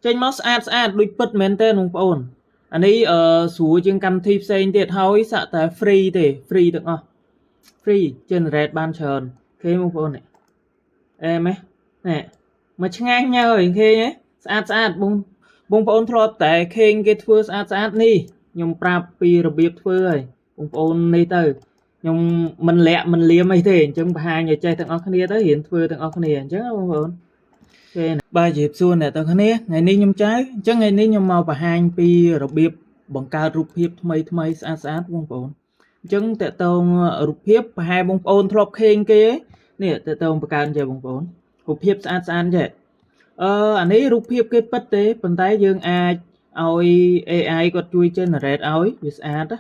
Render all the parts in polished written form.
ចេញមកស្អាតស្អាតដូចពិតមែនទេបងប្អូនអានេះអឺស្រួលជាងកម្មវិធីផ្សេងទៀតហើយសាក់តែ free ទេ free ទាំងអស់ free generate បានច្រើនឃើញបងប្អូននេះអែមហ៎នេះមកឆ្ងាញ់ហើយឃើញហ៎ស្អាតស្អាតបងបងប្អូនធ្លាប់តែឃើញគេធ្វើស្អាតស្អាតនេះខ្ញុំប្រាប់ពីរបៀបធ្វើហើយបងប្អូននេះទៅខ្ញុំមិនលាក់មិនលៀមអីទេអញ្ចឹងបង្ហាញឲ្យចេះទាំងអស់គ្នាទៅរៀនធ្វើទាំងអស់គ្នាអញ្ចឹងបងប្អូនគេបាទជម្រាបសួរអ្នកទាំងគ្នាថ្ងៃនេះខ្ញុំចៅអញ្ចឹងថ្ងៃនេះខ្ញុំមកបង្ហាញពីរបៀបបង្កើតរូបភាពថ្មីថ្មីស្អាតស្អាតបងប្អូនអញ្ចឹងតកតងរូបភាពប្រហែលបងប្អូនធ្លាប់ឃើញគេនេះតកតងបង្កើតចេះបងប្អូនរូបភាពស្អាតស្អាតចេះអឺអានេះរូបភាពគេពិតទេប៉ុន្តែយើងអាចឲ្យ AI គាត់ជួយ generate ឲ្យវាស្អាតណា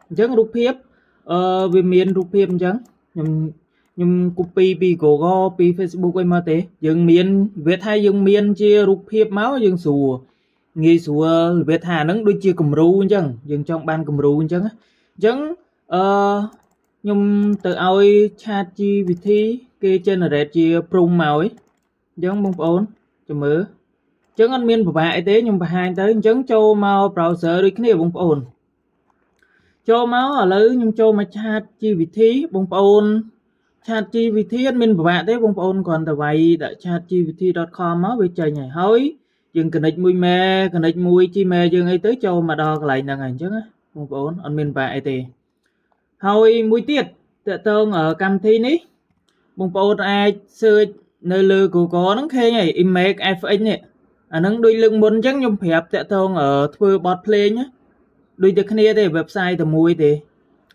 អញ្ចឹងរូបភាពអឺវាមានរូបភាពអញ្ចឹងខ្ញុំខ្ញុំ copy ពី Google ពី Facebook អីមកទេយើងមានវាថាយើងមានជារូបភាពមកយើងស្រួលងាយស្រួលវាថាហ្នឹងដូចជាគំរូអញ្ចឹងយើងចង់បានគំរូអញ្ចឹងអញ្ចឹងអឺខ្ញុំទៅឲ្យ Chat GPT គេ generate ជា prompt មកឯងអញ្ចឹងបងប្អូនចាំមើលអញ្ចឹងអត់មានពិបាកអីទេខ្ញុំបង្ហាញទៅអញ្ចឹងចូលមក browser ដូចគ្នាបងប្អូនចូលមកឥឡូវខ្ញុំចូលមក Chat GPT បងប្អូន Chat GPT អត់មានពិបាកទេបងប្អូនគ្រាន់តែវាយដាក់ chatgpt.com មកវាចេញហើយហើយយើង connect មួយ mail connect មួយ Gmail យើងអីទៅចូលមកដល់កន្លែងហ្នឹងហើយអញ្ចឹងណាបងប្អូនអត់មានពិបាកអីទេហើយមួយទៀតតកតងកម្មវិធីនេះបងប្អូនអាច search នៅលើ Google ហ្នឹងឃើញហើយ Image FX នេះអាហ្នឹងដូចលើកមុនអញ្ចឹងខ្ញុំប្រាប់តកតងធ្វើបទភ្លេងដូចតែគ្នាទេ website តែមួយទេ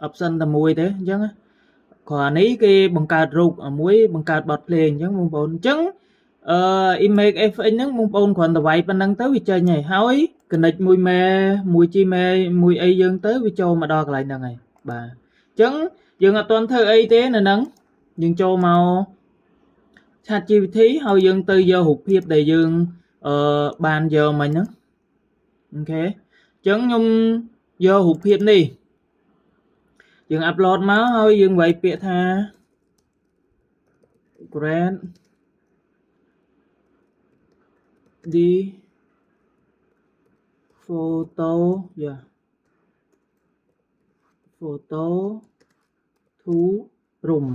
option តែមួយទេអញ្ចឹងគ្រាន់នេះគេបង្កើតរូបមួយបង្កើតបទភ្លេងអញ្ចឹងបងប្អូនអញ្ចឹង អឺ Image FX ហ្នឹងបងប្អូនគ្រាន់តែវាយប៉ុណ្ណឹងទៅវាចេញហើយហើយ connect មួយ mail មួយ Gmail មួយអីយើងទៅវាចូលមកដល់កន្លែងហ្នឹងហើយបាទអញ្ចឹងយើងអត់ទាន់ធ្វើអីទេនៅហ្នឹងយើងចូលមក Chat GPT ហើយយើងទៅយករូបភាពដែលយើងអឺបានយកមិញហ្នឹង OK អញ្ចឹងខ្ញុំយករូបភាពនេះយើង upload មកហើយយើងវាយពាក្យថា create the photo, yeah, photo to room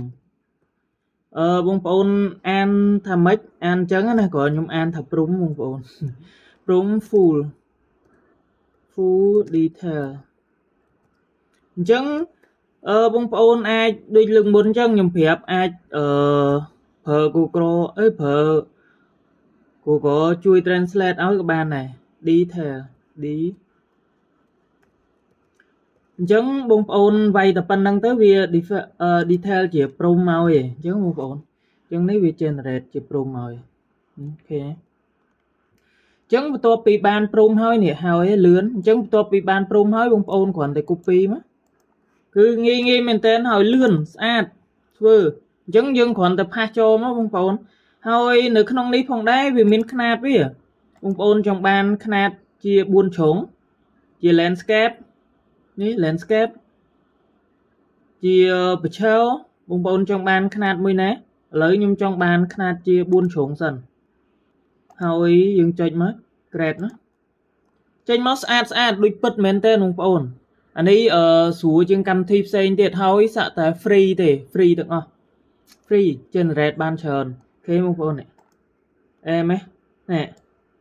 អឺបងប្អូនអានថាម៉េចអានអញ្ចឹងណាគ្រាន់ខ្ញុំអានថា prompt បងប្អូន prompt full detail អញ្ចឹងអឺបងប្អូនអាចដូចលើកមុនអញ្ចឹងខ្ញុំប្រាប់អាចអឺប្រើ Google អេប្រើ Google ជួយ translate ឲ្យក៏បានដែរ detail D អញ្ចឹងបងប្អូនវាយតែប៉ុណ្្នឹងទៅវា detail ជា prompt មកឯងអញ្ចឹងបងប្អូនអញ្ចឹងនេះវា generate ជា prompt មកឯង OK អញ្ចឹងបន្ទាប់ពីបាន prompt ហើយនេះហើយលឿនអញ្ចឹងបន្ទាប់ពីបាន prompt ហើយបងប្អូនគ្រាន់តែ copy មកគឺងាយងាយមែនតើហើយលឿនស្អាតធ្វើអញ្ចឹងយើងគ្រាន់តែpaste ចូលមកបងប្អូនហើយនៅក្នុងនេះផងដែរវាមានខ្នាតវាបងប្អូនចង់បានខ្នាតជា4ជ្រុងជា landscape នេះ landscape ជាប្រឈើបងប្អូនចង់បានខ្នាតមួយណាឥឡូវខ្ញុំចង់បានខ្នាតជា4ជ្រុងសិនហើយយើងចុចមក create ណាចេញមកស្អាតស្អាតដូចពិតមែនទេបងប្អូនអានេះអឺស្រួលជាងកម្មវិធីផ្សេងទៀតហើយសាក់តែ free ទេ free ទាំងអស់ free generate បានច្រើនឃើញបងប្អូននេះអែមហ៎នេះ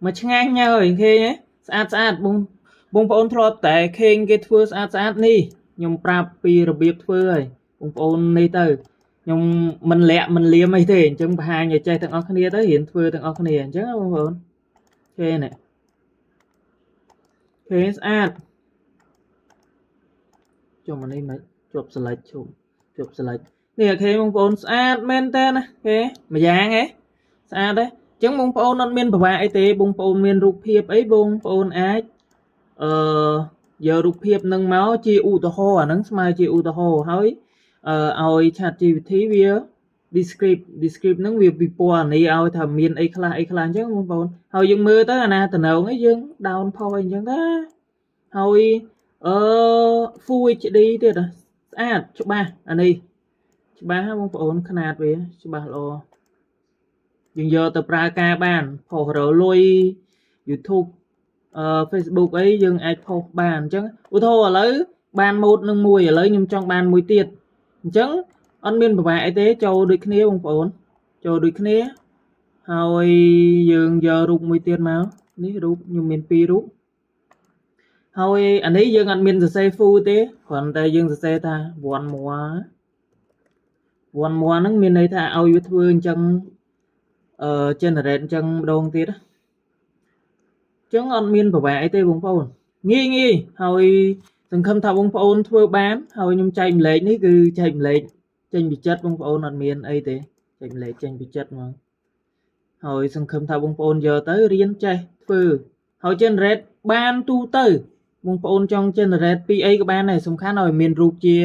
មកឆ្ងាញ់ហើយឃើញហ៎ស្អាតស្អាតបងបងប្អូនធ្លាប់តែឃើញគេធ្វើស្អាតស្អាតនេះខ្ញុំប្រាប់ពីរបៀបធ្វើហើយបងប្អូននេះទៅខ្ញុំមិនលាក់មិនលៀមអីទេអញ្ចឹងបង្ហាញឲ្យចេះទាំងអស់គ្នាទៅរៀនធ្វើទាំងអស់គ្នាអញ្ចឹងបងប្អូនឃើញនេះឃើញស្អាតចុះមកនេះមិនជាប់ select ជុំជាប់ select នេះ OK បងប្អូនស្អាតមែនតើណាគេមួយយ៉ាងហ៎ស្អាតទេអញ្ចឹងបងប្អូនអត់មានប្រវត្តិអីទេបងប្អូនមានរូបភាពអីបងប្អូនអាចអឺយករូបភាពនឹងមកជាឧទាហរណ៍អាហ្នឹងស្មើជាឧទាហរណ៍ហើយអឺឲ្យ Chat GPT វា describe ហ្នឹងវាពិពណ៌នាឲ្យថាមានអីខ្លះអីខ្លះអញ្ចឹងបងប្អូនហើយយើងមើលទៅអាណាតំណងអីយើង down ផុសអីអញ្ចឹងទៅហើយអឺ Full HD ទៀតស្អាតច្បាស់អានេះច្បាស់បងប្អូនខ្នាតវាច្បាស់ល្អយើងយកទៅប្រើការបានផុសរលុយ YouTube Facebook អីយើងអាចផុសបានអញ្ចឹងឧទាហរណ៍ឥឡូវបានម៉ូតនឹងមួយឥឡូវខ្ញុំចង់បានមួយទៀតអញ្ចឹងអត់មានប្រវត្តិអីទេចូលដូចគ្នាបងប្អូនចូលដូចគ្នាហើយយើងយករូបមួយទៀតមកនេះរូបខ្ញុំមានពីររូបហើយអានេះយើងអត់មានសរសេរ full ទេគ្រាន់តែយើងសរសេរថា one more one more ហ្នឹងមានន័យថាឲ្យវាធ្វើអញ្ចឹងgenerate អញ្ចឹងម្ដងទៀតអញ្ចឹងអត់មានប្រវត្តិអីទេបងប្អូនងាយងាយហើយសង្ឃឹមថាបងប្អូនធ្វើបានហើយខ្ញុំចែកម្លែកនេះគឺចែកម្លែកចេញពីចិត្តបងប្អូនអត់មានអីទេចែកម្លែកចេញពីចិត្តមកហើយសង្ឃឹមថាបងប្អូនយកទៅរៀនចេះធ្វើហើយ generate បានទូទៅបងប្អូនចង់ generate ពីអីក៏បានដែរសំខាន់ឲ្យមានរូបជា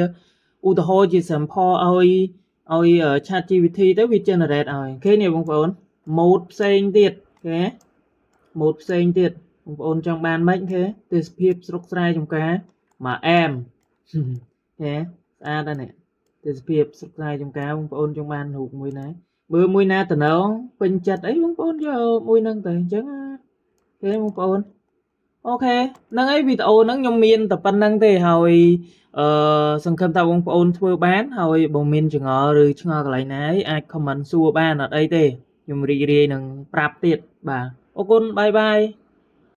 ឧទាហរណ៍ជា sample ឲ្យ Chat GPT ទៅវា generate ឲ្យឃើញនេះបងប្អូន mode ផ្សេងទៀតឃើញ mode ផ្សេងទៀតបងប្អូនចង់បានម៉េចគេទេសភាពស្រុកស្រែចំការមកអែម ឃើញស្អាតដែរនេះទេសភាពស្រុកស្រែចំការបងប្អូនចង់បានរូបមួយណាមើលមួយណាតំណងពេញចិត្តអីបងប្អូនយកមួយហ្នឹងទៅអញ្ចឹងឃើញបងប្អូន OK ហ្នឹងហើយវីដេអូហ្នឹងខ្ញុំមានតែប៉ុណ្្នឹងទេហើយអឺសង្ឃឹមថាបងប្អូនធ្វើបានហើយបើមានចម្ងល់ឬឆ្ងល់កន្លែងណាអាច comment សួរបានអត់អីទេខ្ញុំរីករាយនឹងប្រាប់ទៀតបាទអរគុណ bye bye.